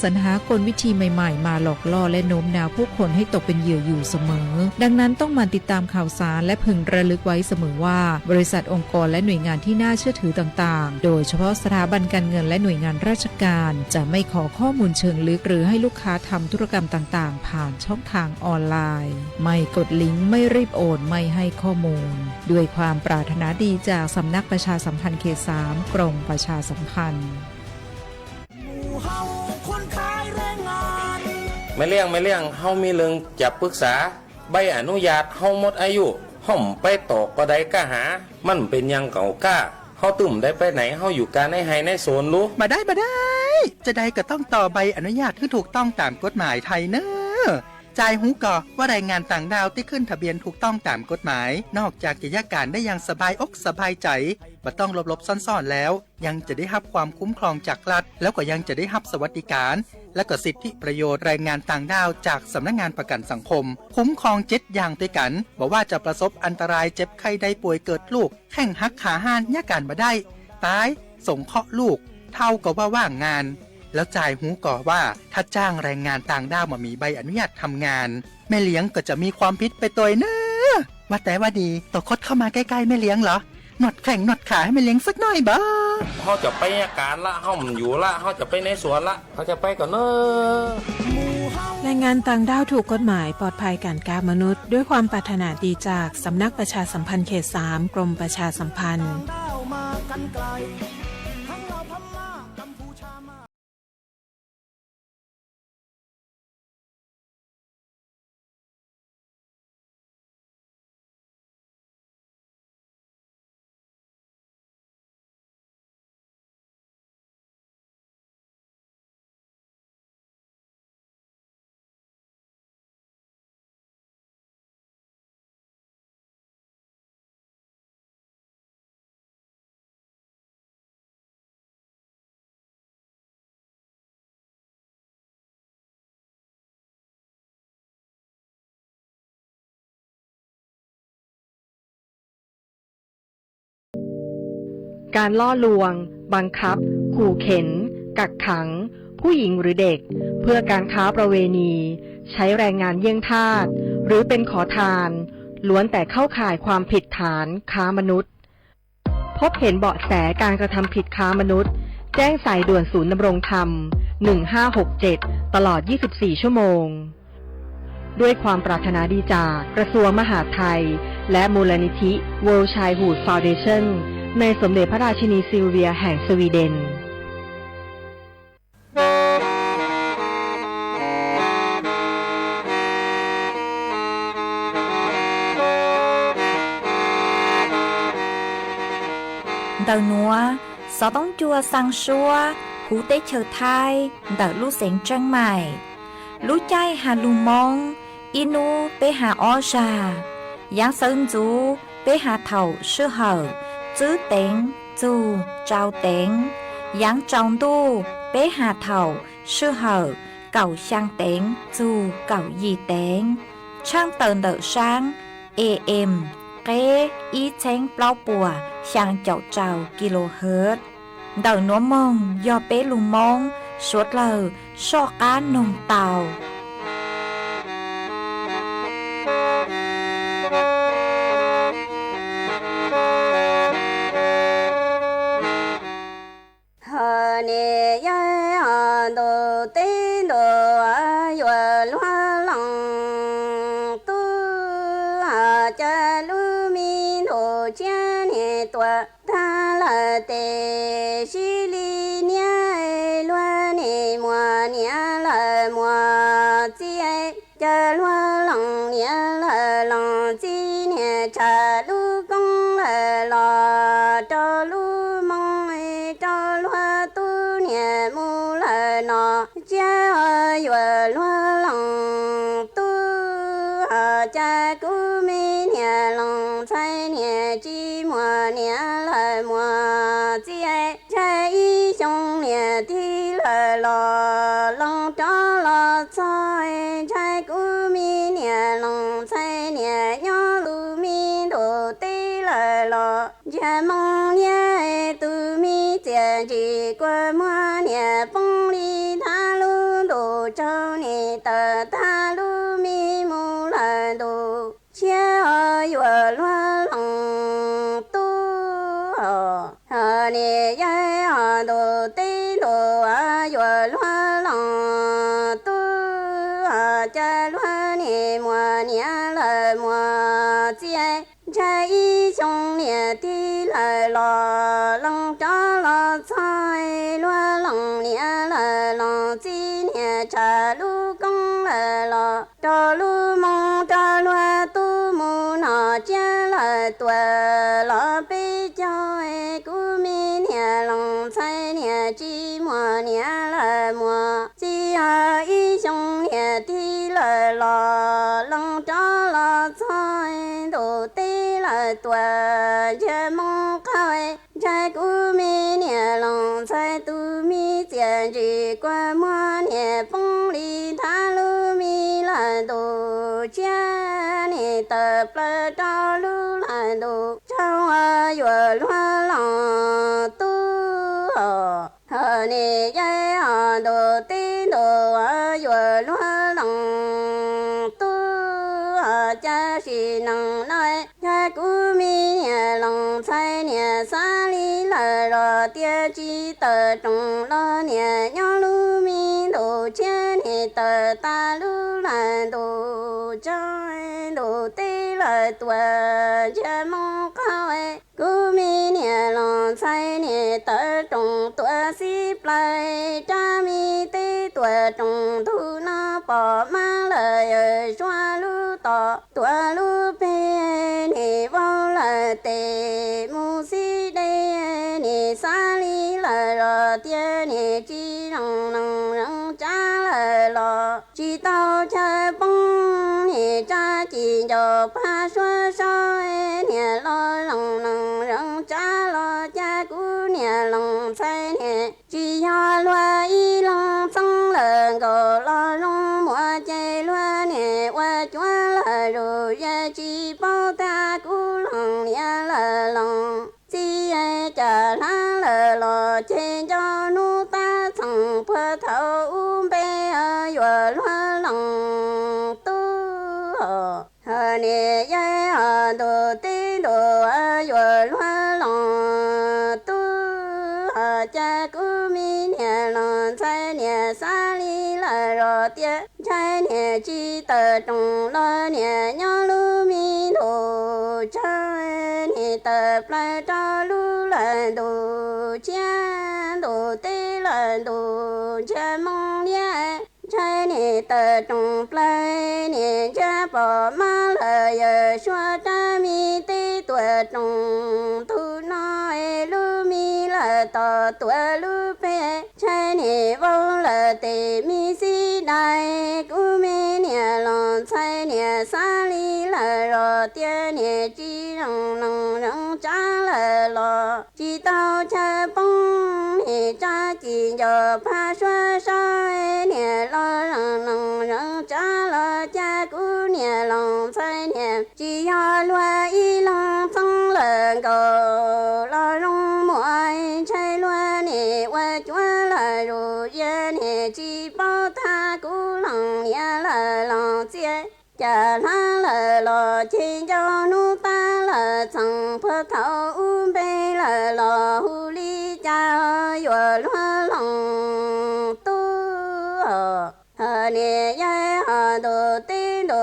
สรรหากลวิธีใหม่ๆ มาหลอกล่อและโน้มน้าวผู้คนให้ตกเป็นเหยื่ออยู่เสมอ ดังนั้นต้องหมั่นติดตามข่าวสารและพึงระลึกไว้เสมอว่า บริษัท องค์กร และหน่วยงานที่น่าเชื่อถือต่างๆ โดยเฉพาะสถาบันการเงินและหน่วยงานราชการ จะไม่ขอข้อมูลเชิงลึกหรือให้ลูกค้าทำธุรกรรมต่างๆ ผ่านช่องทางออนไลน์ ไม่กดลิงก์ ไม่รีบโอน ไม่ให้ข้อมูล ด้วยความปรารถนาดีจากสำนักประชาสัมพันธ์เขตสาม กรมประชาสัมพันธ์ ไม่เลี่ยง ไม่เลี่ยง เฮามีเรื่องจะปรึกษา ใบอนุญาตเฮาหมดอายุ เฮาไปต่อก็ได้ก้าหา มันเป็นอย่างเก่าก้า เฮาตึมได้ไปไหน เฮาอยู่กาในไฮ่ในสวนลู บ่ได้ บ่ได้ จะใดก็ต้องต่อใบอนุญาตให้ถูกต้องตามกฎหมายไทยเนอะ จายฮู้ก่อว่าแรงงานต่างด้าวที่ขึ้นทะเบียนถูกต้องตามกฎหมาย นอกจากจะยากการได้อย่างสบายอกสบายใจ บ่ต้องหลบๆ ซ่อนๆ แล้ว ยังจะได้รับความคุ้มครองจากรัฐ แล้วก็ยังจะได้รับสวัสดิการ และก็สิทธิประโยชน์แรงงานต่างด้าวจากสำนักงานประกันสังคม คุ้มครองเจ็ดอย่างด้วยกัน บ่ว่าจะประสบอันตรายเจ็บไข้ได้ป่วยเกิดลูก แข้งหักขาห้าน ยากการบ่ได้ ตาย สงเคราะห์ลูก เฒ่าก็ว่าว่างงาน แล้วจายฮู้ก่อว่าถ้าจ้างแรงงานต่างด้าวบ่มีใบอนุญาตทำงาน แม่เลี้ยงก็จะมีความผิดไปตวยเนอะ ว่าแต่ว่าดี โตคดเข้ามาใกล้ๆ แม่เลี้ยงเหรอ นวดแข้งนวดขาให้แม่เลี้ยงสักหน่อยบ่ เฮาจะไปยากการละ เฮาบ่อยู่ละ เฮาจะไปในสวนละ เฮาจะไปก่อนเนอะ แรงงานต่างด้าวถูกกฎหมายปลอดภัยการค้ามนุษย์ ด้วยความปรารถนาดีจากสำนักประชาสัมพันธ์เขตสาม กรมประชาสัมพันธ์ การล่อลวง บังคับ ขู่เข็น กักขัง ผู้หญิงหรือเด็ก เพื่อการค้าประเวณี ใช้แรงงานเยี่ยงทาส หรือเป็นขอทาน ล้วนแต่เข้าข่ายความผิดฐานค้ามนุษย์ พบเห็นเบาะแสการกระทำผิดค้ามนุษย์ แจ้งสายด่วนศูนย์ดำรงธรรม หนึ่งห้าหกเจ็ด ตลอด ยี่สิบสี่ ชั่วโมง ด้วยความปรารถนาดีจาก กระทรวงมหาดไทย และมูลนิธิ World Childhood Foundation ในสมเด็จพระราชินีซิลเวียแห่งสวีเดน Ntawm nuav, xov tooj cua xaa suab huv teb chaws Thaib ntawm lub xeev Tseeb Maim. Lub caij has lug Moob, ib nub peb has ob zag. Yaav sawv ntxuv peb has thaum sij hawm tswb teev txug tsau teev. Yaav tsaus ntuj peb has thaum sij hawm kaum xyaa teev txug kaum yim teev. Tshaaj tawm ntawm saab A M, qeb ib txheeb plaub puas xyaa caum rau kilohertz. Ntawm nuav moog yog peb lug Moob suav dlawg soj qaab noog tau. Hos niam yawg hos ntuj teb ntuj yuav luag loos tub, hos cov lub me ntuj tsiab niam tuam tag lawm tes sib li niab luag niam muam niam lawm muam txiv. Cov luag loos niam lawm loos txiv niam tsham lub koob lawm los rau lub moo, rau luag tub niam mus lawm no. Tsiab yuav luag loos tub, hos cov kuv me niam loos ntxhais niam tsis muaj niam lawm muaj txiv. Ntshai ib xyoo niam tig lawm los loos rov los txog, ntshai kuv me niam loos ntxhais niam nyob lub me ntuj teb lawm los ntsiag moo niam tus me txiaj ntsim kua muag niam poob li thab lub Tsaug nim tawm tag lub me mus lawm ntu tshiab yuav luag loos tub. Nim yog ntu teb ntu yuav luag loos tub, cas luag nim muaj niam lawm muaj txiv, ntshai ib xyoo niam tij lawm los loos rov los txog, luag loos niam lawm loos txiv niam tshav lub koob lawm los rau lub moo rau luag tub mus nom tsiab lawm tuam los peb caug, kuv me niam loos ntxhais niam tsis muaj niam lawm muaj txiv, ib xyoo niam tij lawm los loos rov los txog, ntu teb lawm tuam ntsiag moo qhau, ntshai kuv me niam loos ntxhais tus me txiaj ntsig kua muag niam poob li nthav lub me lawm ntu tshiab nim tawm plaws rau lub lawm ntu tsaug yuav luag loos tub. Nim yog ntu teb ntu yuav luag loos tub, cas sim neej no yog kuv me niam loos ntxhais niam xav li lawm los tias tsis tawm roos los niam nyob lub me ntu tshiab nim tawm tag lub lawm ntu tsaug, ntu teb lawm tuam ntsiag moo qhau, kuv me niam loos ntxhais niam tawm roos tuam xib plaws rab me teb tuam roos ntug no pom mab lawm yawm suab lub tom tuam lub peg, nim vau lawm tes mus xib dej, nim xav li lawm los tias nim tsis zoo neej zoo tsav lawm los tsis tau chaw poob, nim tsa cim ncaus pab suab saub, niam los zoo neej zoo tsav los cas kuv niam loos ntxhais niam tsis yog luag ib leeg txheeb lawm nkaus los zoo muaj ces luag niam ua cuav lawm zus yam tsis paub tag kuv loos niam lawm loos txiv, cas hlab lawm los ces nco hnub tab txheej puag thaum ub npe yuav luag loos tub. Nim yog ntu teb ntu yuav luag loos tub, cas kuv me niam loos ntxhais niam xav li lawm los tias ntshai niam tsis tawm roos los niam nyob lub me ntu tsaug, nim tawm plaws rau lub lawm ntu tshiab ntu teb lawm ntu ntsiag moo liab, ntshai nim tawm roos plaws nim ntsiag pom mab lawm yawm suab rab me teb tuam roos ntug no, lub me lawm tom tuam lub peg, ntshai nim vau lawm tes me xib dais, kuv me niam loos ntxhais niam xav li lawm los tias niam tsis zoo neej zoo tsav lawm los tsis tau chaw poob, nim tsa cim ncaus pab suab saub, niam los zoo neej zoo tsav los cas kuv niam loos ntxhais niam tsis yog luag ib leeg txheeb lawm nkaus los zoo muaj, ntshai luag nim ua cuav lawm zus yam nim tsis paub tag kuv loos niam lawm loos txiv, cas hlab lawm los ces nco hnub tab lawm txheej puag thaum ub npe lawm los hu li cas yuav luag loos tub. Nim yog ntu teb ntu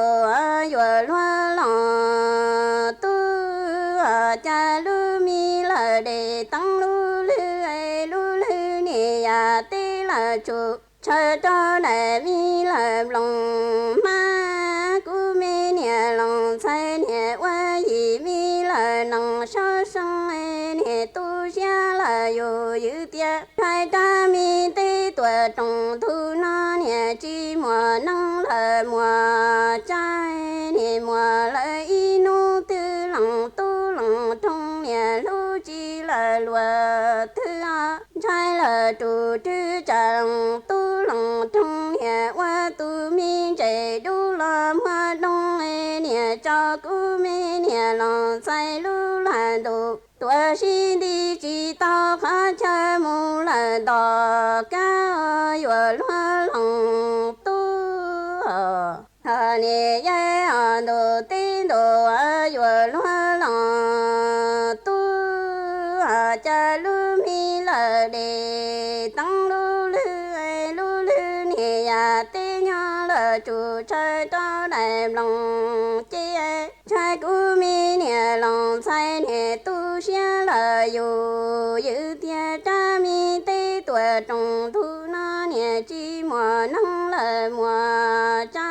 yuav luag loos tub, cas lub me lawm dej teeb lub lwg, lub lwg nim yam teb lawm tsuj tshaw rau daim me lawm nploos hmab, kuv me niam loos ntxhais niam ua yim me lawm nees sab soo, niam tu siab lawm yus ywm tias ntshai rab me teb tuam roos ntug no niam tsis muaj neeg lawm muaj tsav, nim muaj lawm ib hnub twg loos tub loos roog niam hlub tsis lawm luag twg, ntshai lawm rus rwg tsam loos tub loos roog niam ua tus me ntses dub los muag doo, niam tso kuv me niam loos ntxhais lub lawm ntu tuam sib nti tsis tau qhov chaw mus lawm nto kab yuav luag loos Niam yawg ho ntuj teb ntuj yuav luag los tub, cas lub me lawm des teeb lub lwg, lub lwg niam yam teb nyob lawm tsum tshaw rau daim nploos ces ntshai kuv me niam los ntxhais niam tu siab lawm yus, yus tias rab me teb tuam roos ntug no niam tsis muaj neeg lawm muaj tsa,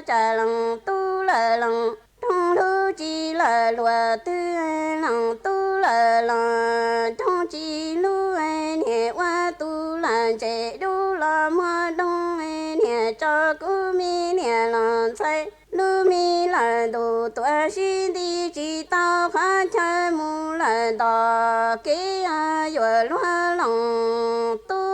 tsam lees tub lawm lees roog hlub tsis lawm luag twg, lees tub lawm lees roog tsis hlub, niam ua tus lawm ntses dub los muag doog, niam tso kuv me niam los ntxhais lub me lawm ntuj tuam sib nti tsis tau qhov chaw mus lawm nto kev yuav luag los tub.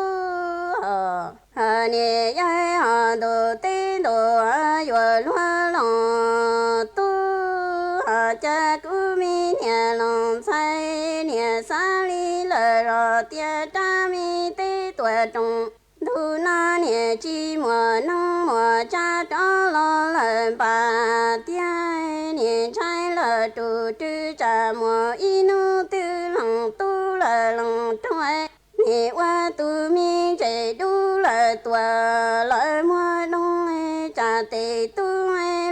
Niam yawg ho ntuj teb ntuj yuav luag los tub, cas kuv me niam los ntxhais niam xav li lawm los tias rab me teb tuam roos ntug no niam tsis muaj neeg muaj tsa rov los lawm npam tiag, niam ntshai lawm tus rwg tsam muaj ib hnub twg lees tub lawm lees roog, niam ua tus me ntses dub lawm tuam lawm muag doog, tsam tes tub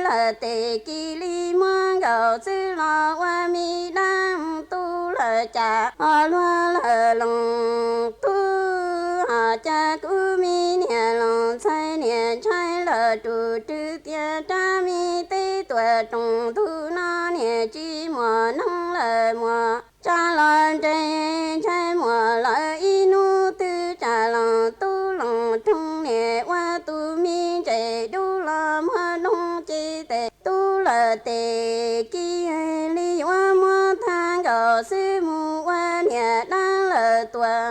lawm tes kiv li muag nkaus xwb los ua me dab tub lawm cas ho luag lawm lees tub, ho cas kuv me niam los ntxhais niam ntshai lawm tus rwg tias rab me teb tuam roos ntug no niam tsis muaj neeg lawm muaj tsa los nres ntshai muaj lawm ib hnub twg tsam lees tub lees roog, niam ua tus me ntses dub los muag doog ces tes tub lawm tes kiv li yuav muab tag nkaus xwb mus ua niam dab lawm tuam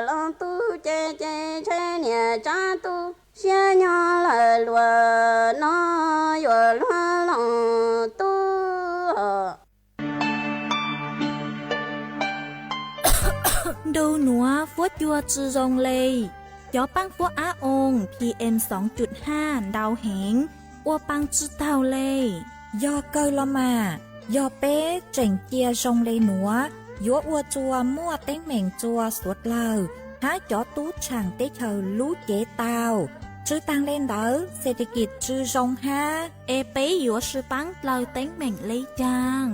los tub ces ces ntshai niam tsab tu siab nyob lawm luag no yuav luag los tub. Ntu nuav fuab cua tsi zoo le. Cov paab fuab ab oo PM xov cuj haj ntau heev, ua paa tsi taug le. Yog kawg los mas, yog peb tseem cia zoo le nuav, yuav ua txuas muaj teeb meem txuas suav dlawg, hab cov tub tshaam teb chaws lub cev tau. Tsi taag le ntawd, xes tes kis tsi zoo hab. Es peb yuav sib paab dlawg teeb meem le caag?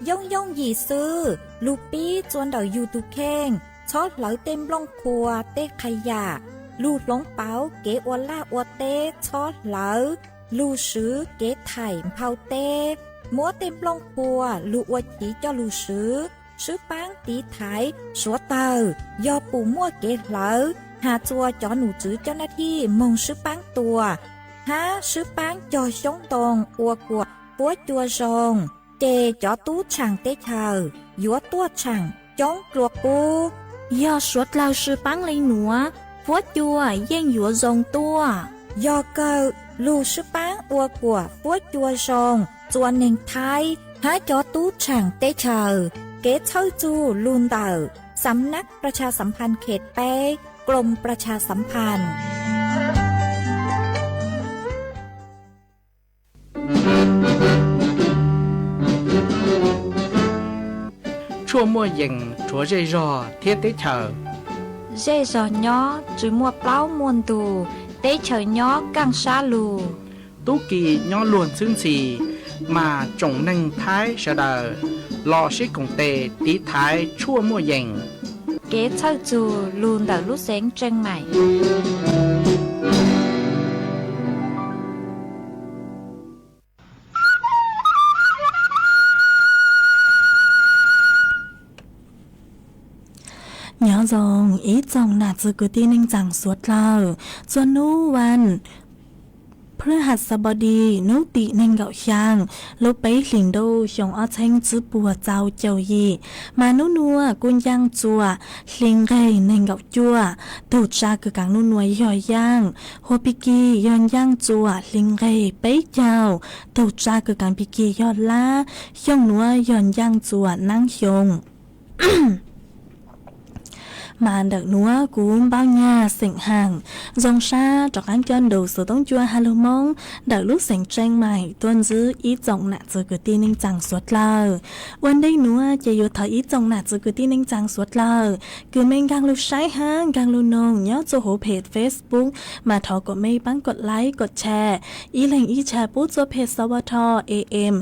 Yooj yooj yim xwb, lug pib txua ntawm yug tug kheej, txhob hlawv tej nplooj qhuav tej qha yam, lug hloov pauv kev ua laj ua teb txhob hlawv, lug swv kev thaim nphau teb, muab tej nplooj qhuav lug ua chiv coj lug swv, sib paab tiv thaiv suav dlawg, yog pum muaj kev hlawv, has txuas cov num tswv coj naj thij moog sib paab tua, hab sib paab cog xyoob ntoo ua kuam fuab cua zoo, ces cov tub tshaam teb chaws yuav tuaj tshaam coob dlua qub. Yog suav dlawg sib paab le nuav, fuab cua yeej yuav zoo tuaj. Yog kawg, lug sib paab ua kuam fuab cua zoo, txuas neeg Thaib hab cov tub tshaam teb chaws. Kev txhawj txug lug ntawm สำนักประชาสัมพันธ์เขตแปด กรมประชาสัมพันธ์ Tshuaj muaj yees rhuav zej zog thiab teb chaws. Zej zog nyob tsi muaj plaub muaj ntug, teb chaws nyob kaaj sab lug. Tub ki nyob luag ntxhwb ntxhi, mas tsoom neeg Thaib sawv daws los sib koom tes tiv thaiv tshuaj muaj yees. Kev txhawj txug lug ntawm lub xeev Tseem Maim. Nyob zoo ib tsoom nam txiv kwv tij neej tsaa suav dlawg, txuas nub vas Phrwhasabodi nub tim neeg nkaum xyaa lub peb hlis ntuj xyoo ob txheeb tsib puas txaus caum yim, mas nub nua kuj ncaaj txuas hli nqeg neeg nkaum cuaj. Tug tsa kws kaav nub nua yog yaaj, hua pig kig yog ncaaj txuas hli nqeg peb caug. Tug tsa kws kaav pig kig yog lab, xyoo nua yog ncaaj txuas naab xyoo. Mas ntawm nuav kuv npau nyag xeem haam zoo sab rov qaab coj nrug xuv toob cua ha lug Moob ntawm lub xeev Tseeb Maim tuaj ntsib ib tsoom nam txiv kwv tij neej tsaa suav dlawg. Ua ntej nuav ces yuav thov ib tsoom nam txiv kwv tij neej tsaa suav dlawg kws mej nkaag lug saib hab nkaag lug noog nyob rua huv peg Facebook mas thov kom mej paab kom like kom share, ib leeg ib share pub rua peg Sawv Tho A M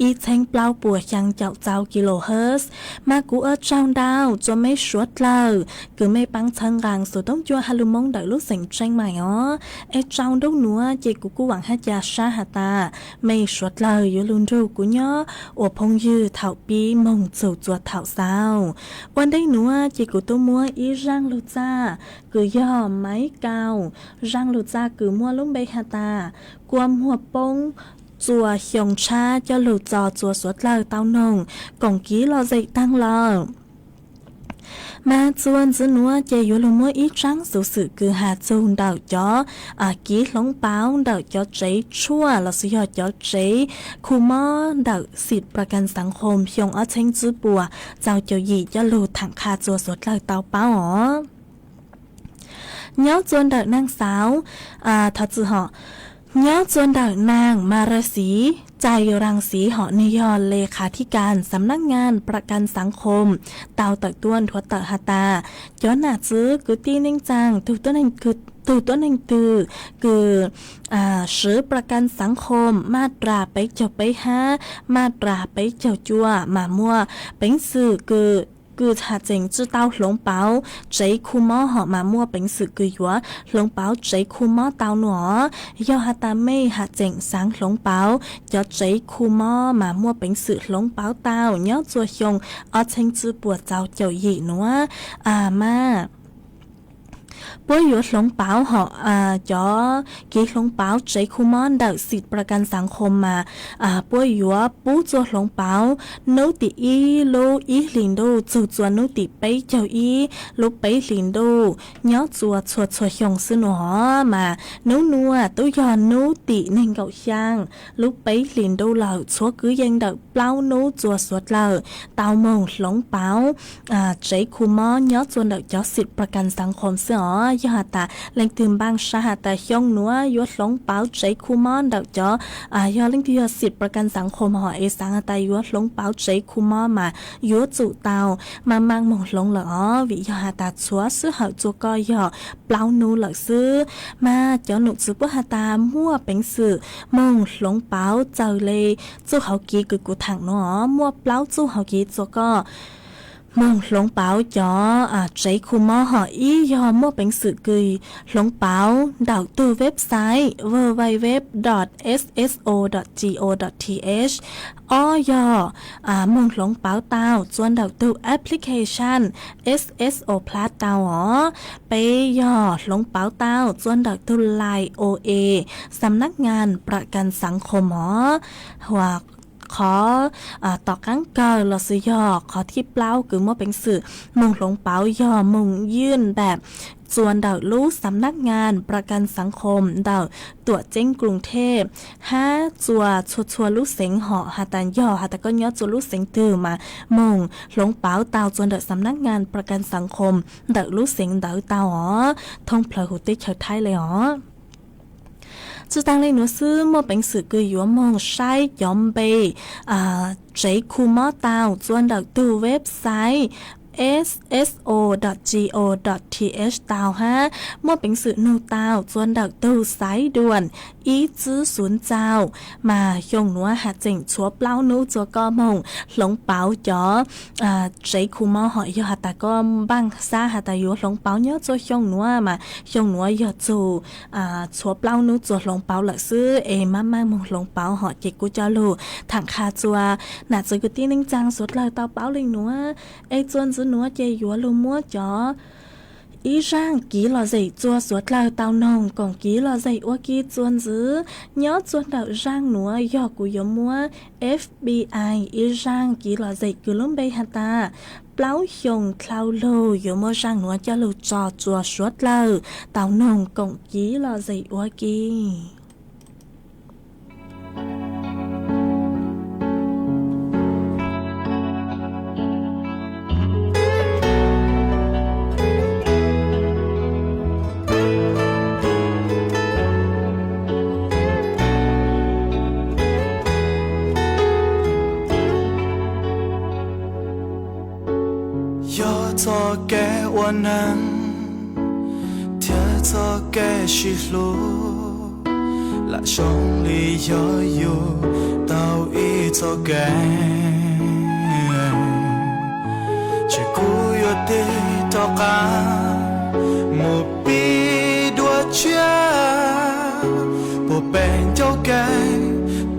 ib txheeb plaub puas xyaa caum rau kilohertz. Mas kuv ua tsaug ntau rua mej suav dlawg kws mej paab txhawb nqaa xuv toob cua ha lug Moob ntawm lub xeev Tseeb Maim os. Es rua ntuj nuav ces kuv kuj vaam hab ca sab has tas mej suav dlawg yuav lug nrug kuv nyob ua phooj ywg thaum pib moog txug rua thaum xaus. Ua ntej nuav ces kuv tuaj muab ib zaaj lug txaj kws yog maiv kaus, zaaj lug txaj kws muaj lub npe has tas kua muag poob txua xyoo tshab coj lug txo rua suav dlawg tau noog koom kiv lom zem taag lawm. Mas txuas ntxiv nuav ces yuav lug muab ib tsaab xuv xwm kws has txug ntawm cov kiv hloov pauv ntawm cov tsev tshuaj lossis yog cov tsev khu mob ntawm ximประกันสังคมxyoo ob txheeb tsib puas rau caum yim coj lug thaam qha rua suav dlawg tau paub os. Nyob rua ntawm naag xauv, thov txwm hom, nyob rua ntawm naag Maraxi Cai Raxi hom nwg yog เลขาธิการสำนักงานประกันสังคม tau tawm tuaj nthuav tawm has tas cov nam txiv kwv tij neej tsaa tug tuab neeg twg kws swv ประกันสังคม maj ras peb caug peb hab maj ras peb caug cuaj mas muaj peev xwm kws, kws has tseem tsi tau hloov pauv tsev khu mob hom mas muaj peev xwm kws yuav hloov pauv tsev khu mob tau nuav. Yog has tas mej has tseem xaav hloov pauv cov tsev khu mob mas muaj peev xwm hloov pauv tau nyob rua xyoo ob txheeb tsib puas rau caum yim nuav. Mas puab yuav hloov pauv hom cov kiv hloov pauv tsev khu mob ntawm xim ประกันสังคม mas puab yuav pub rua hloov pauv nub tim ib lub ib hlis ntuj txug rua nub tim peb caug ib lub peb hlis ntuj nyob rua txhua txhua xyoo xwb nuav. Mas nub nuav tub yog nub tim neeg nkaum xyaa lub peb hlis ntuj lawm, txhua kwv yees ntawm plaub nub rua suav dlawg tau moog hloov pauv tsev khu mob nyob rua ntawm cov xim ประกันสังคม xwb os. Yog has tas leej twg npaaj sab has tas xyoo nuav yuav hloov pauv tsev khu mob ntawm cov, yog leej twg yog xim ประกันสังคม hom es xaav has tas yuav hloov pauv tsev khu mob mas yuav tsum tau maaj maaj moog hloov lawm os, vim yog has tas txhua sij hawm rua koj yog plaub nub lawm xwb. Mas cov num txwv puab has tas muaj peev xwm moog hloov pauv txawm le txuj hauv kiv kws kuv thaam nuav, muaj plaub txuj hauv kiv rua koj moog hloov pauv cov tsev khu mob hom. Ib yog muaj peev xwm kws hloov pauv ntawm tug website www dot sso dot go dot th. Ob yog moog hloov pauv tau rua ntawm tug application Sso Plus tau os. Peb yog hloov pauv tau rua ntawm tug Line O A สำนักงานประกันสังคม os. Hua qhov tom qaab kawg lossis yog qhov thib plaub kws muaj peev xwm moog hloov pauv yog moogยื่นแบบ rua ntawm lub สำนักงานประกันสังคม ntawm tuam ceeb Kruug Thej hab rua txhua txhua lub xeev hom. Has tas yog has tas koj nyob rua lub xeev twg mas moog hloov pauv tau rua ntawm สำนักงานประกันสังคม ntawm lub xeev ntawd tau os, thoob plawg huv teb chaws Thaib le os. Tsi taag le nuav xwb, muaj peev xwm kws yuav moog saib cov npe tsev khu mob tau rua ntawm tug website sso dot go dot th tau hab muaj peev xwm nug tau rua ntawm tug xaiv duam ib tsib xuv ntxaum. Mas xyoo nuav has tseem tshuav plaub nub rua koj moog hloov pauv cov tsev khu mob hom. Yog has tas koj npaaj sab has tas yuav hloov pauv nyob rua xyoo nuav mas xyoo nuav yog txug tshuav plaub nub rua hloov pauv lawm xwb es maaj maaj moog hloov pauv hom. Ces kuv coj lug thaam qha rua nam txiv kwv tij neej tsaa suav dlawg tau paub le nuav. Es txuas ntxiv nuav ces yuav lug muab cov ib zaaj kiv lom zem rua suav dlawg tau noog koom kiv lom zem ua ke txuas ntxiv. Nyob rua ntawm zaaj nuav yog kuv yuav muab F B I ib zaaj kiv lom zem kws lub npe has tas plaub xyoo dlhau lug, yuav muab zaaj nuav coj lug tso rua suav dlawg tau noog koom kiv lom zem ua ke. ua neeg thiab txoj kev sib hlub, lam zoo li yog yus tau ib txoj kev. Ces kuv yuav tig rov qab mus pib dua tshiab, puag pem ncauj kev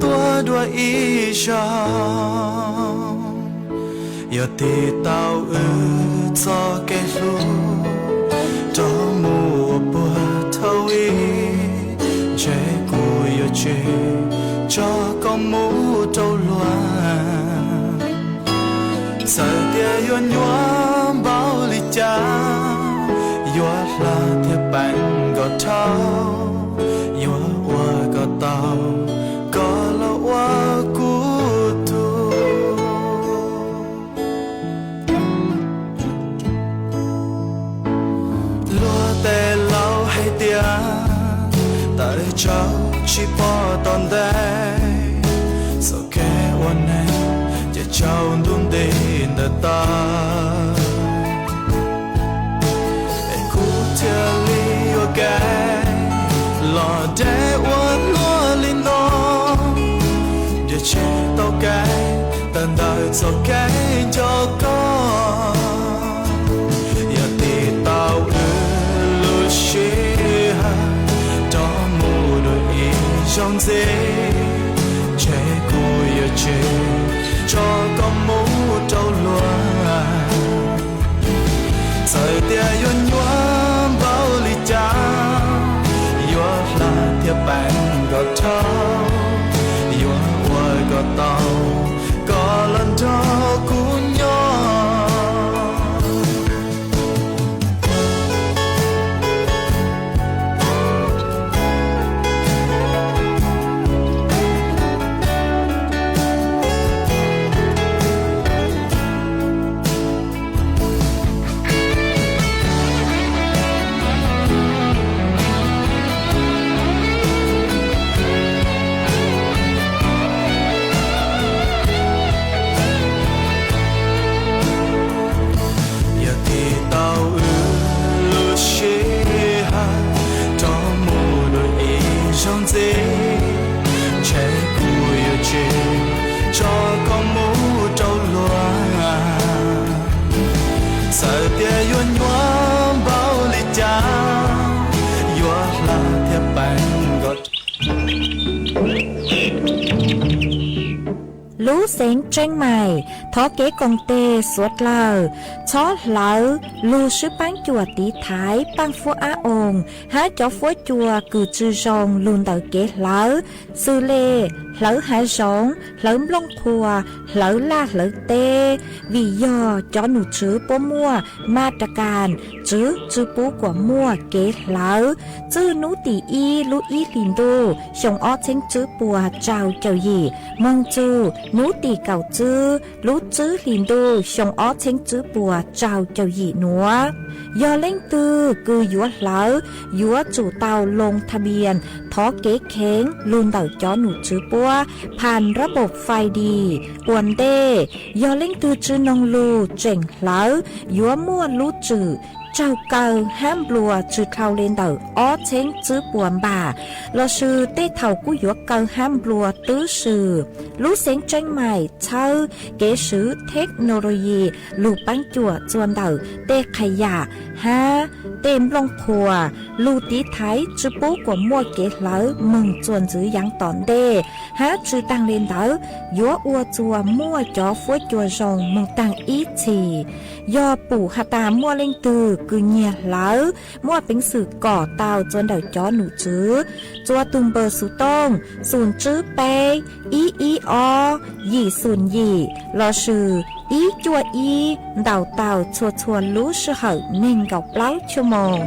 tuaj dua ib zaug. Yog tig tau wb txoj kev hlub rov mus ua puag thaum ub, ntshe kuv yuav tsis tso koj mus rau luag. Txawm tias yuav nyuaj npaum li cas, yuav hla thiab peem nkaus dhau, yuav ua kom tau koj los ua kuv tug. Luag tej laus hais tias tawm tsam tsis pom tom ntej, txoj kev ua neeg ces tsaus ntuj nti ntawm tag. Es kuv thiaj li yuav kev los deb ua luaj li no, nrhiav tsis tau kev tawm ntawm txoj kev nco koj. Yog tig tau wb lub sij hawm rov mus dua ib zaug ntxiv, ntshe kuv yuav tsis tso koj mus rau luag. Txawm tias yuav nyuaj npaum li cas, yuav hla thiab peem nkaus dhau, yuav ua kom tau koj los nrog kuv nyob. Yog tig tau wb lub sij hawm rov mus dua ib zaug ntxiv, ntshe kuv yuav tsis tso koj mus rau luag. Txawm tias yuav nyuaj npaum li cas, yuav hla thiab peem nkaus. Lub xeev Tseeb Maim thov kev koom tes suav dlawg txhob hlawv lug swb paab cuam tiv thaiv paaj fuab ab oos hab cov fuab cua kws tsi zoo lug ntawm kev hlawv, xws le hlawv hav zoov, hlawv nplooj qhuas, hlawv laj hlawv teb, vim yog cov num tswv puab muaj ma ra kas tswv tsi pub kuas muaj kev hlawv. Txwj nub tim ib lub ib hlis ntuj xyoo ob txheeb tswb puas rau caum yim moog txug nub tim kaum tswb lub tswb hlis ntuj xyoo ob txheeb tswb puas rau caum yim nuav. Yog leej twg kws yuav hlawv, yuav tsum tau loo tha npias thov kev kheev lug ntawm cov num tswv puab phas rab npaum fais dis. Ua ntej, yog leej twg tsi noog lug tseem hlawv, yuav muaj lub tswm raug kaw hab nplua tsi dhau le ntawm ob txheeb tswb puas npam, lossis tej thaum kuj yuav kaw hab nplua twb swm. Lub xeev Tseeb Maim txhawb kev swv theknoloyi lug paab cuam txuas ntawm tej qhas yam hab tej nplooj qhuas, lug tiv thaiv tsi pub kuas muaj kev hlawv moog txuas ntxiv yaav tom ntej, hab tsi taag le ntawd yuav ua txuas muaj cov fuab cua zoo moog taag ib txhis. Yog pum has tas muaj leej twg kws nyiag hlawv, muaj peev xwm kom tau txuas ntawm cov num tswv txuas tug npawb xuv tooj xum tswb peb ib ib ob yim xum yim lossis ib cuaj ib ntaus tau txhua txhua lub sij hawm neeg nkaum plaub chua moos.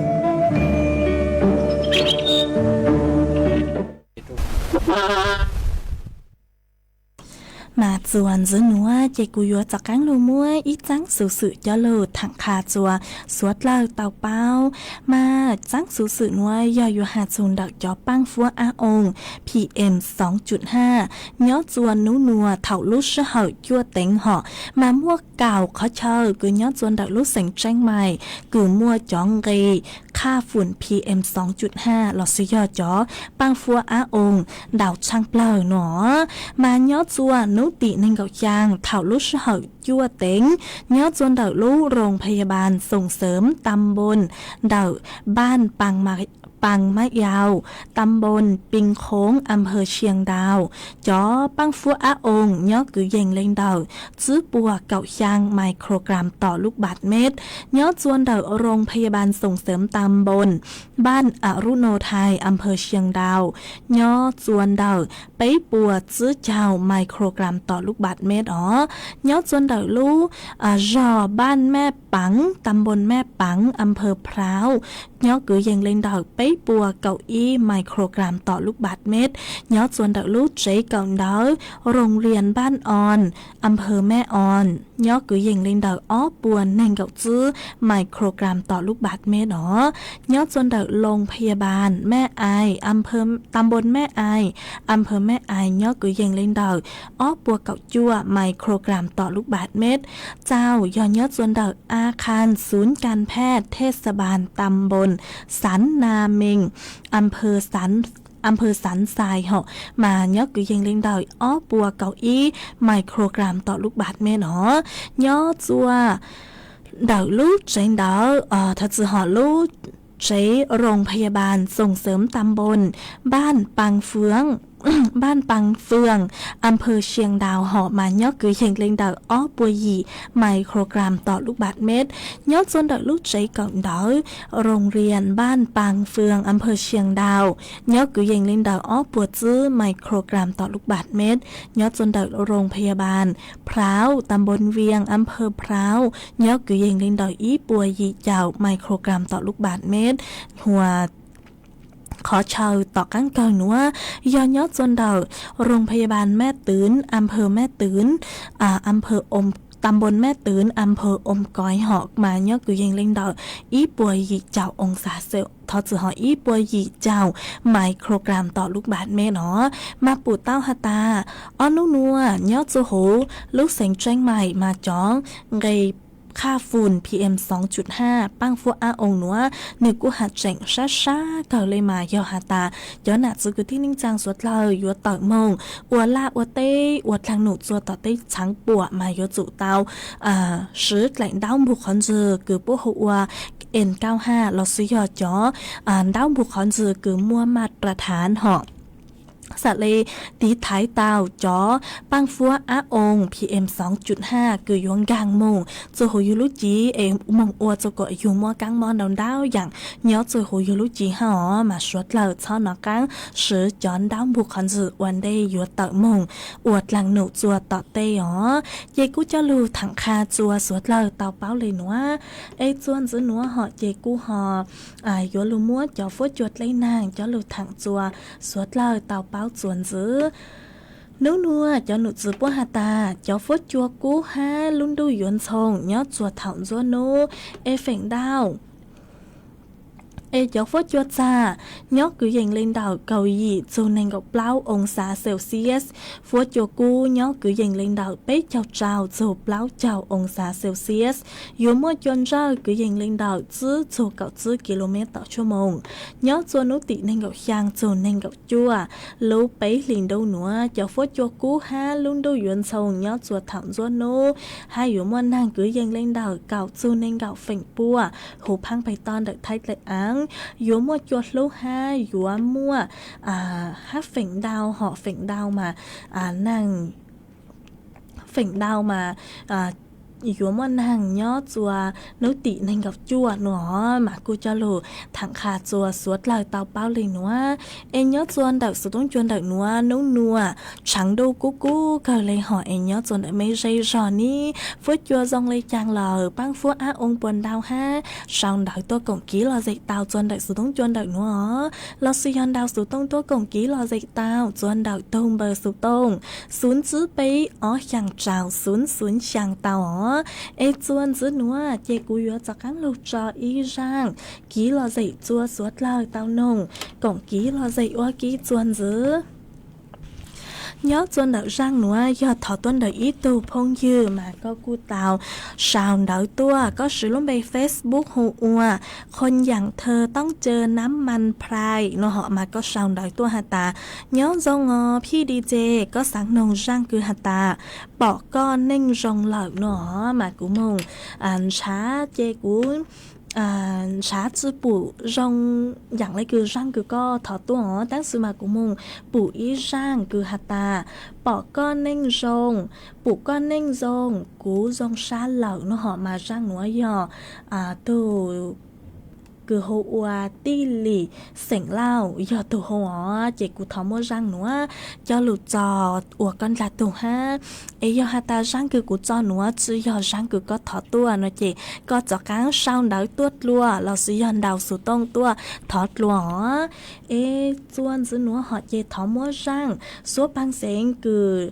Mas txuas ntxiv nuav ces kuv yuav rov qaab lug muab ib txaab xuv xwm coj lug thaam qha txuas suav dlawg tau paub. Mas txaab xuv xwm nuav yog yuav has txug ntawm cov paab fuab ab oo P M xoo cuj haj nyob txuas nub nuav thaum lub sij hawm cuaj teev hom, mas muaj kaum qhov chaw kws nyob txuas ntawm lub xeev Tseeb Mais kws muaj cov nqe qhaj fum P M xoo cuj haj lossis yog cov paab fuab ab oo ntau tshaaj plawg no. Mas nyob txuas nub tim neeg nkaum xyaa thaum lub sij hawm cuaj teev, nyob txuas ntawm lub Roo Phaya Baas Xoom Xeem Tam Npoos ntawm npaaj Paas Mab Yau, Tam Npoos Pee Khoov, Am Phaw Sia Ntaus, cov paab fuab ab oo nyob kwv yees le ntawm tsib puas kaum xyaa microgram tom lub npaaj mev, nyob txuas ntawm Roo Phaya Baas Xoom Xeem Tam Npoos, npaaj Arunothai, Am Phaw Sia Ntaus, nyob txuas ntawm peb puas tsib caug microgram tom lub npaaj mev os. Nyob txuas ntawm lub zog npaaj Maj Paav, Tam Npoos Maj Paav, Am Phaw Phrauv, nyob kwv yees le ntawm peb puas kaum ib microgram tom lub npaaj mev. Nyob txuas ntawm lub tsev kawm ntawv Roo Lias Npaaj Oos, Am Phaw Maj Oos, nyob kwv yees le ntawm ob puas neeg nkaum tsib microgram tom lub npaaj mev os. Nyob txuas ntawm Roo Phaya Baas Maj Ais, Tam Npoos Maj Ais, Am Phaw Maj Ais, nyob kwv yees le ntawm ob puas kaum cuaj microgram tom lub npaaj mev. Txauj yog nyob txuas ntawm A Khaj Xub Kas Phej Thej Xa Baas Tam Npoos Xav Na Mees, Am Phaw Xav Xais hom, mas nyob kwv yees le ntawm ob puas kaum ib microgram tom lub npaaj mev os. Nyob txuas ntawm lub tsev ntawd, thov txim, hom lub tsev Roo Phaya Baas Xoom Xeem Tam Npoos, npaaj Paas Fwm, npaaj Paas Fwm, Am Phaw Sia Ntaus hom mas nyob kwv yees le ntawm ob puas yim microgram tom lub npaaj mev. Nyob txuas ntawm lub tsev kawm ntawv Roo Lias npaaj Paas Fwm, Am Phaw Sia Ntaus, nyob kwv yees le ntawm ob puas tsib microgram tom lub npaaj mev. Nyob txuas ntawm Roo Phaya Baas Phrauv, Tam Npoos Vias, Am Phaw Phrauv, nyob kwv yees le ntawm ib puas yim caum microgram tom lub npaaj mev. Hua qhov chaw tom qaab kawg nuav yog nyob txuas ntawm Roo Phaya Baas Maj Twm, Am Phaw Maj Twm, Am Phaw, Tam Npoos Maj Twm, Am Phaw Oos Koiv hom mas nyob kwv yees le ntawm ib puas yim caum oo xav Celsius, thov txim, hom ib puas yim caum microgram tom lub npaaj mev os. Mas pum tau has tas ob nub nuav nyob txuas huv lub xeev Tseeb Mais mas cov nqe qhaj fum P M xoo cuj haj paab fuab ab oo nuav nwg kuj has tseem sab sab kawg le mas yog has tas cov nam txiv kwv tij neej tsaa suav dlawg yuav tawm moog ua laj ua teb ua dlaag num txuas tom teb txhaav puam mas yuav tsum tau siv dlaim ntaub npug qhov ntswg kws puab hu ua N kaum haj lossis yog cov ntaub npug qhov ntswg kws muaj maj ra thaav hom, xam le tiv thaiv tau cov paab fuab ab oo P M xoo cuj haj kws yuav nkaag moog txuas huv yug lub cev es moog ua txug kuas yug muaj kaab mob ntau ntau yaam nyob txuas huv yug lub cev hab os. Mas suav dlawg txhob nov qaab siv cov ntaub npug qhov ntswg ua ntej yuav tawm moog ua dlaag num txuas tom tej os. Ces kuj coj lug thaam qha txuas suav dlawg tau paub le nuav. Es txuas ntxiv nuav hom ces kuj ho yuav lug muab cov fuab cua dleb naag coj lug thaam txuas suav dlawg tau paub txuas ntxiv. Nub nuav cov num txwv puab has tas cov fuab cua kub hab lub ntuj yuav ntxhoo nyob txuas thaum ntxuab nub es feem ntau es cov fuab cua txag nyob kwv yees le ntawm kaum yim txug neeg nkaum plaub oo xav Celsius. Fuab cua kub nyob kwv yees le ntawm peb caug rau txug plaub caug oo xav Celsius. Yuav muaj cua ntsawj kwv yees le ntawm tsib txug kaum tsib ki lu mev tawm tshuaj moos. Nyob txuas nub tim neeg nkaum xyaa txug neeg nkaum cuaj lub peb hlis ntuj nuav cov fuab cua kub hab lub ntuj yuav ntxhoo nyob txuas thaum ntxuab nub hab yuav muaj naag kwv yees le ntawm kaum txug neeg nkaum feem pua huv phaab peg toj ntawm Thaib dlej aav. Yuav muaj cua hlub hab yuav muaj hab feem ntau hom feem ntau mas naag feem ntau mas yuav muaj neeg nyob txua hnub tim nees nkaum cuaj no mas kuj coj lug tham qha txua suav dlawg tau paub li nuav. Es nyob txua ntawm xuv tooj cua ntawm nuav nub nuav tshav ntuj kub kub kawg le hos es nyob txua ntawm mej zej zog nib fuab cua zoo le caag lawm, paab fuab ab oo puas ntau hab sau ntawv tuaj koom kiv lom zem tau txua ntawm xuv tooj cua ntawm nuav os. Los sis yog ntaus xuv tooj tuaj koom kiv lom zem tau txua ntawm tug npawb xuv tooj xuv tsib peb ob xyaa rau xuv xuv xyaa tau os. Es txua ntxiv nuav ces kuv yuav rov qaab lug tso ib zaaj kiv lom zem txua suav dlawg tau noog koom kiv lom zem ua ke txua ntxiv. Nyob txua ntawm zaaj nuav yog thov tuaj ntawm ib tug phooj ywg mas koj kuj tau sau ntawv tuaj, koj siv lub npe Facebook hu ua Qhua Yaam Thawj Toob Caw Nab Mas Phlais no hos mas koj sau ntawv tuaj has tas, nyob zoo os phij D J, koj xaav noog zaaj kws has tas pom koj neej zoo lawm no hos mas kuv moog ntshav ces kuv ntshav tsi pum zoo yaam le kws zaaj kws koj thov tuaj os, tab sis mas kuv moog pum ib zaaj kws has tas pom koj neej zoo, pum koj neej zoo, kuv zoo sab lawm no hos mas zaaj nuav yog tug kws hu ua Tij Lim xeem Lauj yog tug hu os, ces kuv thov muab zaaj nuav coj lug tso ua koj ndlag tug hab. Es yog has tas zaaj kws kuv tso nuav tsi yog zaaj kws koj thov tuaj no ces koj rov qaab sau ntawv tuaj dlua los sis yog ntaus xuv tooj tuaj thov dlua os. Es txua ntxiv nuav hos ces thov muab zaaj suab paag xeev kws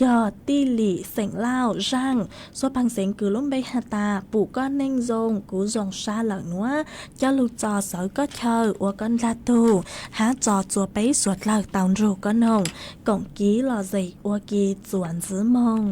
yog Tij Lim xeem Lauj zaaj suab paag xeev kws lub npe has tas pum koj neej zoo, kuv zoo sab lawm nuav coj lug tso sawv koj chaw ua koj ndlag tug hab tso txua peb suav dlawg tau nrug koj noog koom kiv lom zem ua ke txua ntxiv moog.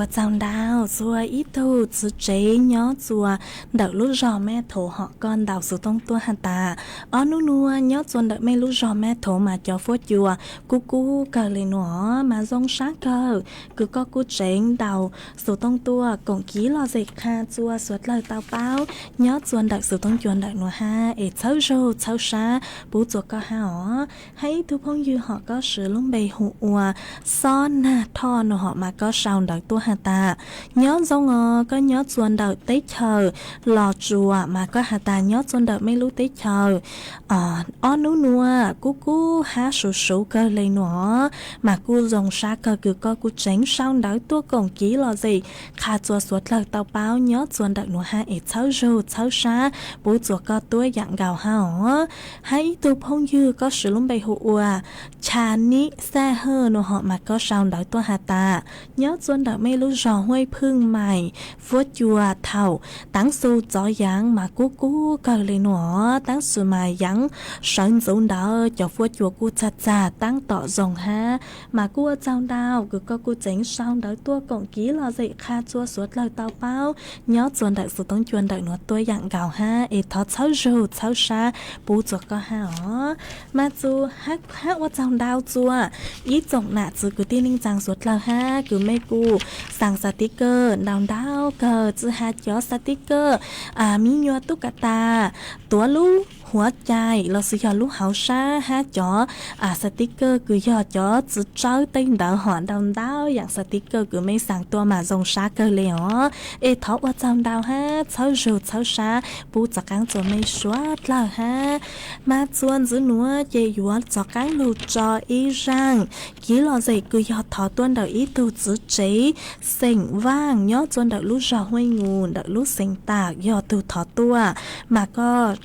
Ua tsaug ntau txhua ib tug txiv tsev nyob txhua ntawm lub zog Mej Thuv hom koj ntaus xuv tooj tuaj has tas, ob hnub nuav nyob txhua ntawm mej lub zog Mej Thuv mas cov fuab cua kub kub kawg le nuav mas zoo sab kawg kws koj kuj tseev ntaus xuv tooj tuaj koom kiv lom zem qha txhua suav dlawg tau paub nyob txhua ntawm xuv tooj cua ntawm nuav hab es txhawb zug txhawb sab pub txhua koj hab os. Hab ib tug phooj ywg hom koj siv lub npe hu ua Xob Nag Thoj nuav hom mas koj sau ntawv tuaj has tas, nyob zoo os, koj nyob txhua ntawm teb chaws Los Tsuas mas koj has tas nyob txhua ntawm mej lub teb chaws ob hnub nuav kub kub hab suv suv kawg le nuav mas kuj zoo sab kawg kws koj kuj tseev sau ntawv tuaj koom kiv lom zem qha txhua suav dlawg tau paub nyob txhua ntawm nuav hab es txhawb zug txhawb sab pub txhua koj tuab yaam nkaus hab os. Hab ib tug phooj ywg koj siv lub npe hu ua Cha Nib Xaj Hawj nuav hom mas koj sau ntawv tuaj has tas, nyob txhua ntawm mej lub zog Huaj Phwj Maim fuab cua thaum taab xu txov yaav mas kub kub kawg le nuav, taab xu mas yaav sawv ntxuv ntawd cov fuab cua kuj txag txag taab tom zoo hab mas kuj ua tsaug ntau kws koj kuj tseev sau ntawv tuaj koom kiv lom zem qha txhua suav dlawg tau paub nyob txhua ntawm xuv tooj cua ntawm nuav tuab yaam nkaus hab es thov txhawb zug txhawb sab pub txhua koj hab os. Mas txhua hab ua tsaug ntau txhua ib tsoom nam txiv kwv tij neej tsaa suav dlawg hab kws mej kuj xaa xatikawj ntau ntau kawg, tsi has cov xatikawj mi nyuas tub kas tas, tuav lub huav cai lossis yog lub hauv sab hab cov xatikawj kws yog cov txiv tsawb tej ntawd hom ntau ntau yaam xatikawj kws mej xaa tuaj mas zoo sab kawg le os. Es thov ua tsaug ntau hab txhawb zug txhawb sab pub txhua qaab txhua mej suav dlawg hab. Mas txhua ntxiv nuav ces yuav rov qaab lug tso ib zaaj kiv lom zem kws yog thov tuaj ntawm ib tug txiv tsev xeem Vaaj nyob txhua ntawm lub zog Huaj Nus ntawm lub xeev Tam yog tug thov tuaj mas koj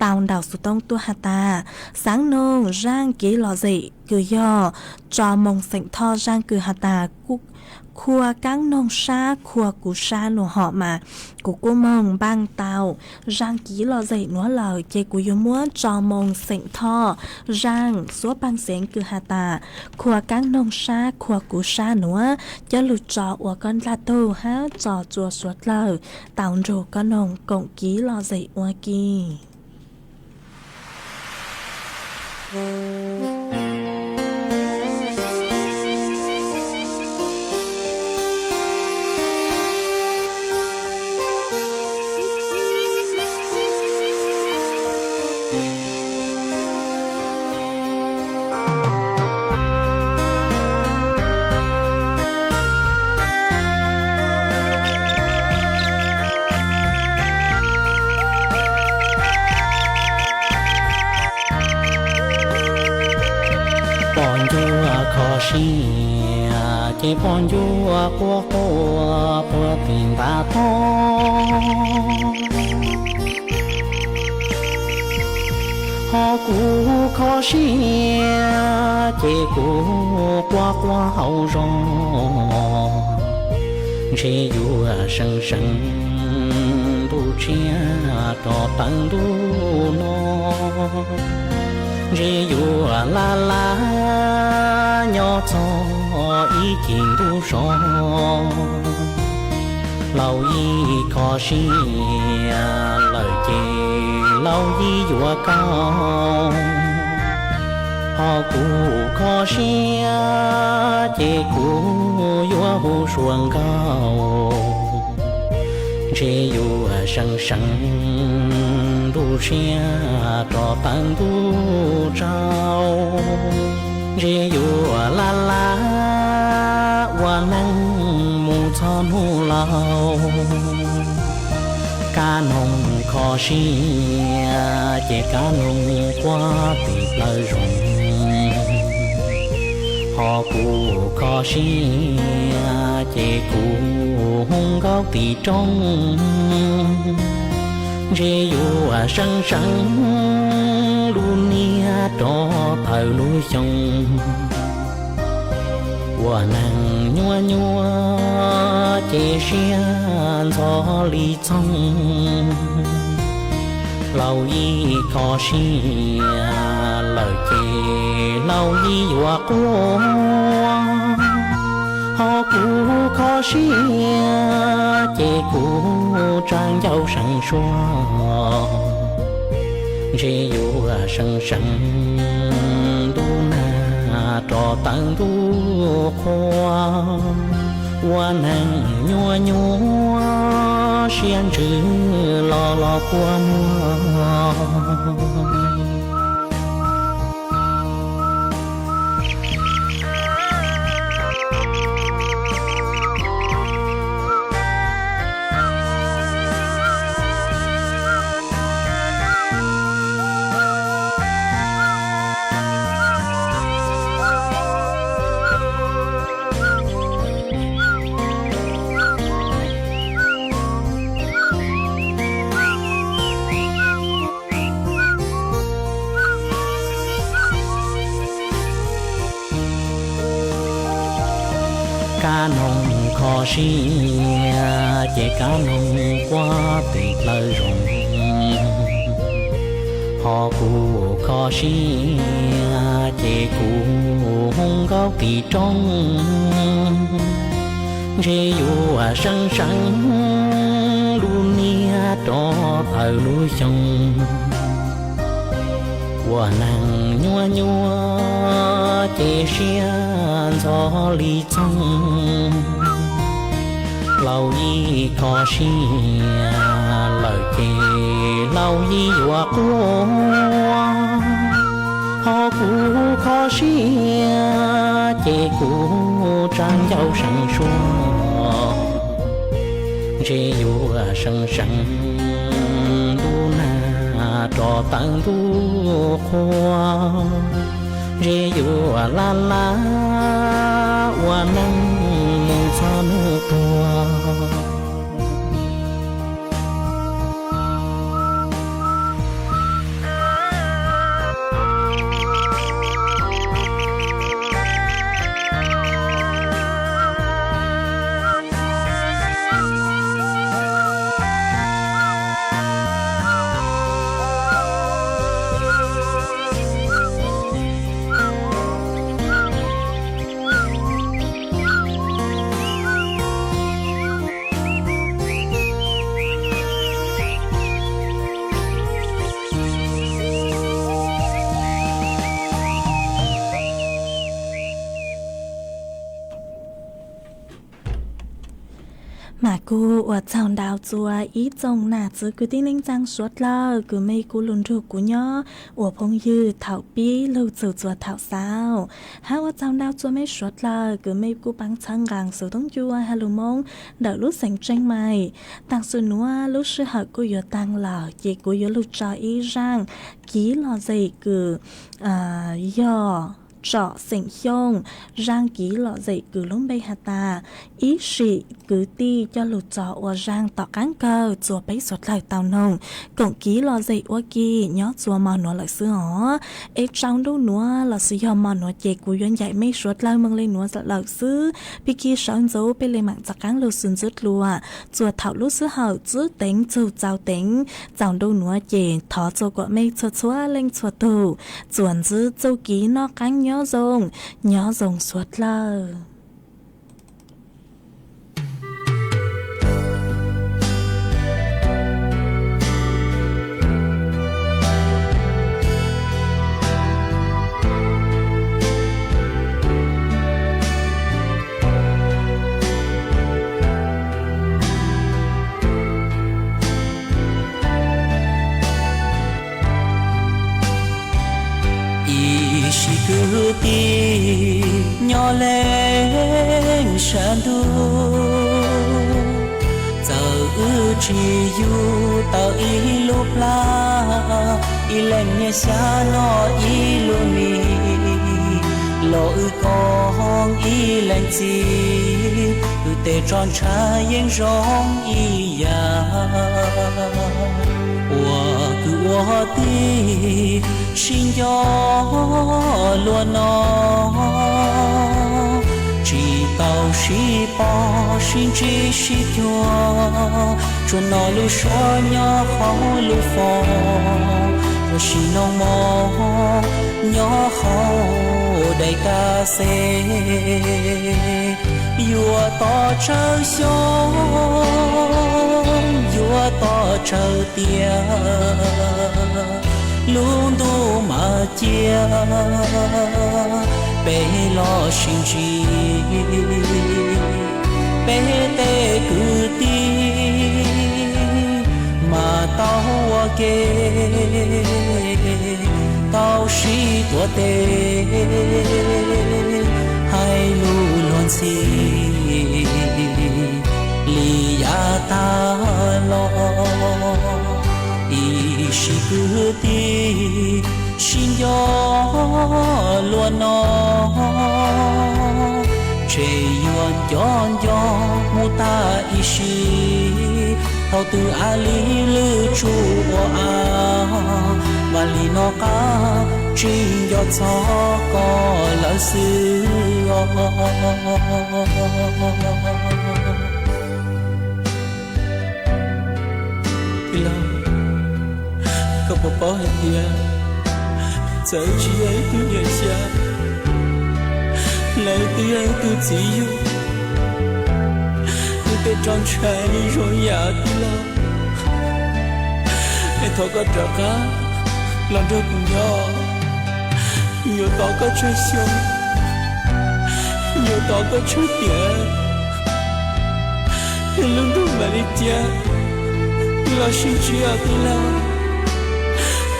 tau ntaus xuv tooj tuaj has tas, xaav noog zaaj kiv lom zem kws yog tso moog xeem Thoj zaaj kws has tas, khua kaab noog sab khua kuv sab nuav hom mas kuv kuj moog npaaj tau zaaj kiv lom zem nuav lawm ces kuv yuav muab tso moog xeem Thoj zaaj xuab paag xeev kws has tas, khua kaab noog sab khua kuv sab nuav coj lug tso ua koj dlaaj tug hab tso txhua suav dlawg tau nrug koj noog koom kiv lom zem ua ke. Poj ntsuag kho siab ces poj ntsuag quaj quaj puag tim ntav tog. Ho kuv kho siab ces kuv quaj quaj hauv zog, ntshe yuav seev seev ntuj tshiab rov tawm ntuj no, ntshe yuav laj laj nyob txog ib chim ntuj so. Laus yij kho siab lawm ces laus yij yuav kaum, ho kuv kho siab ces kuv yuav hu sua nkaus, ntshe yuav seev seev ntuj tshiab rov tawm ntuj tsaus, ntshe yuav laj laj ua neej mus txog hnub laus. Kab noog kho siab ces kab noog quaj tim plawv zos, ho kuv kho siab ces kuv hu nkauj tim roob, ntshe yuav seev seev lub niag rov tawm lub xyoo. Ua neeg nyuaj nyuaj ces siab ntxhov li txhooj, laus yij kho siab lawm ces laus yij yuav quaj, ho kuv kho Kho siab ces kuv tsa ncauj seev suab, ntshe yuav seev seev ntuj nag rov tawm ntuj qhua, ua neeg nyuaj nyuaj siab ntsws los los kua muag. Kab noog kho siab ces kab noog quaj pem plawv zoov, ho kuv kho siab ces kuv hu nkauj tim roob, ntshe yuav seev seev lub niag rov tawm lub xyoo. Ua neeg nyuaj nyuaj ces siab ntxhov li txoog, laus yij kho siab lawm ces laus yij yuav quaj, ho kuv kho siab ces kuv tsa ncauj seev suab, ntshe yuav seev seev ntuj nag rov tawm ntuj qhua, ntshe yuav laj laj ua neej mus txog hnub tuag. Mas kuj ua tsaug ntau txua ib tsoom nam txiv kwv tij neej tsaa suav dlawg kws mej kuj lug nrug kuv nyob ua phooj ywg thaum pib lug txug txua thaum xaus. Hab ua tsaug ntau txua mej suav dlawg kws mej kuj paab txhawb nqaa xuv toob ncua has lug Moob ntawm lub xeev Tseej Maim. Taam sim nuav lub sij hawm kuj yuav taag lawm ces kuv yuav lug tso ib zaaj kiv lom zem kws yog tsom xeem Xyooj, zaaj kiv lom zem kws lub npe has tas Ib Sim Kwv Tij coj lug tso ua zaaj tom qaab kawg txua peb suav dlawg tau noog koom kiv lom zem ua ke nyob txua mo nuav lawm xwb os. Es tsaus ntuj nuav lossis yog mo nuav ces kuv yuav ncaim mej suav dlawg moog le nuav lawm xwb. Pig kig sawv ntxuv peb le maam rov qaab lug xwm ntxwv dlua txua thaum lub sij hawm txwb teev txug txaus teev. Tsaus ntuj nuav ces thov txua kuas mej txhua txhua leej txhua tug txuas ntxiv txuj kiv noj qaab nyob zoo, nyob zoo suav dlawg. Ib sim kwv tij nyob leej sab ntuj, txawm wb tsis yug tau ib lub plag, ib leeg niaj xyab noj ib lub mis, los wb koom ib leeg txiv, wb tej tso ntshav yeej zoo ib yam. Ua kwv ua tij sib nco luag no, tsis tau sib pom sib ntsib sib cuag, tsuas noj lub suab nyob hauv lub foom, tsuas sim noog mov nyob hauv daim kab xes. Yuav tos tsawg xyoo, yuav tos tsawg tiam, lub ntuj mas cia, peb los sib ntsib, peb tej kwv tij mas tau ua ke, tau sib tuav tes, hais lus luag ntxhi li yav tag los. Ib sim kwv tij sib nco luag no, ntshe yuav nco nco mus tag ib sim. Thaum twg av li lwj tsuj ua av, mas li no qab tsis nco txog koj lawm xwb os. Tij laug, koj puas paub hais tias txawm wb tsis yog ib tug niam xyab, los wb twb yog ib tug txiv yug, wb tej roj ntsha zoo yam tij laug. Es thov koj rov qab los nrog kuv nyob, yuav tos koj tsawg xyoo, yuav tos koj tsawg tiam, es lub ntuj mam li cia, los sib ntsib os tij laug.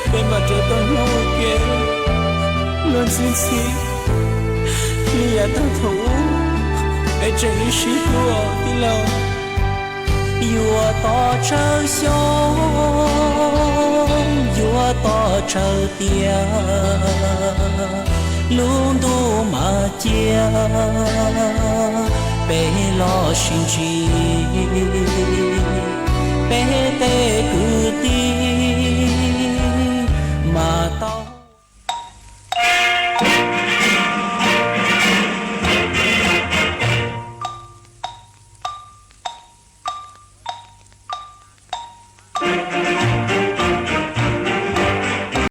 Peb mam rov tau nyob ua ke luag ntxhi ntxhi li yav tag thaum ub peb tseem sib hlub tij laug. Yuav tos tsawg xyoo, yuav tos tsawg tiam, lub ntuj mas cia, peb los sib ntsib, peb tej kwv tij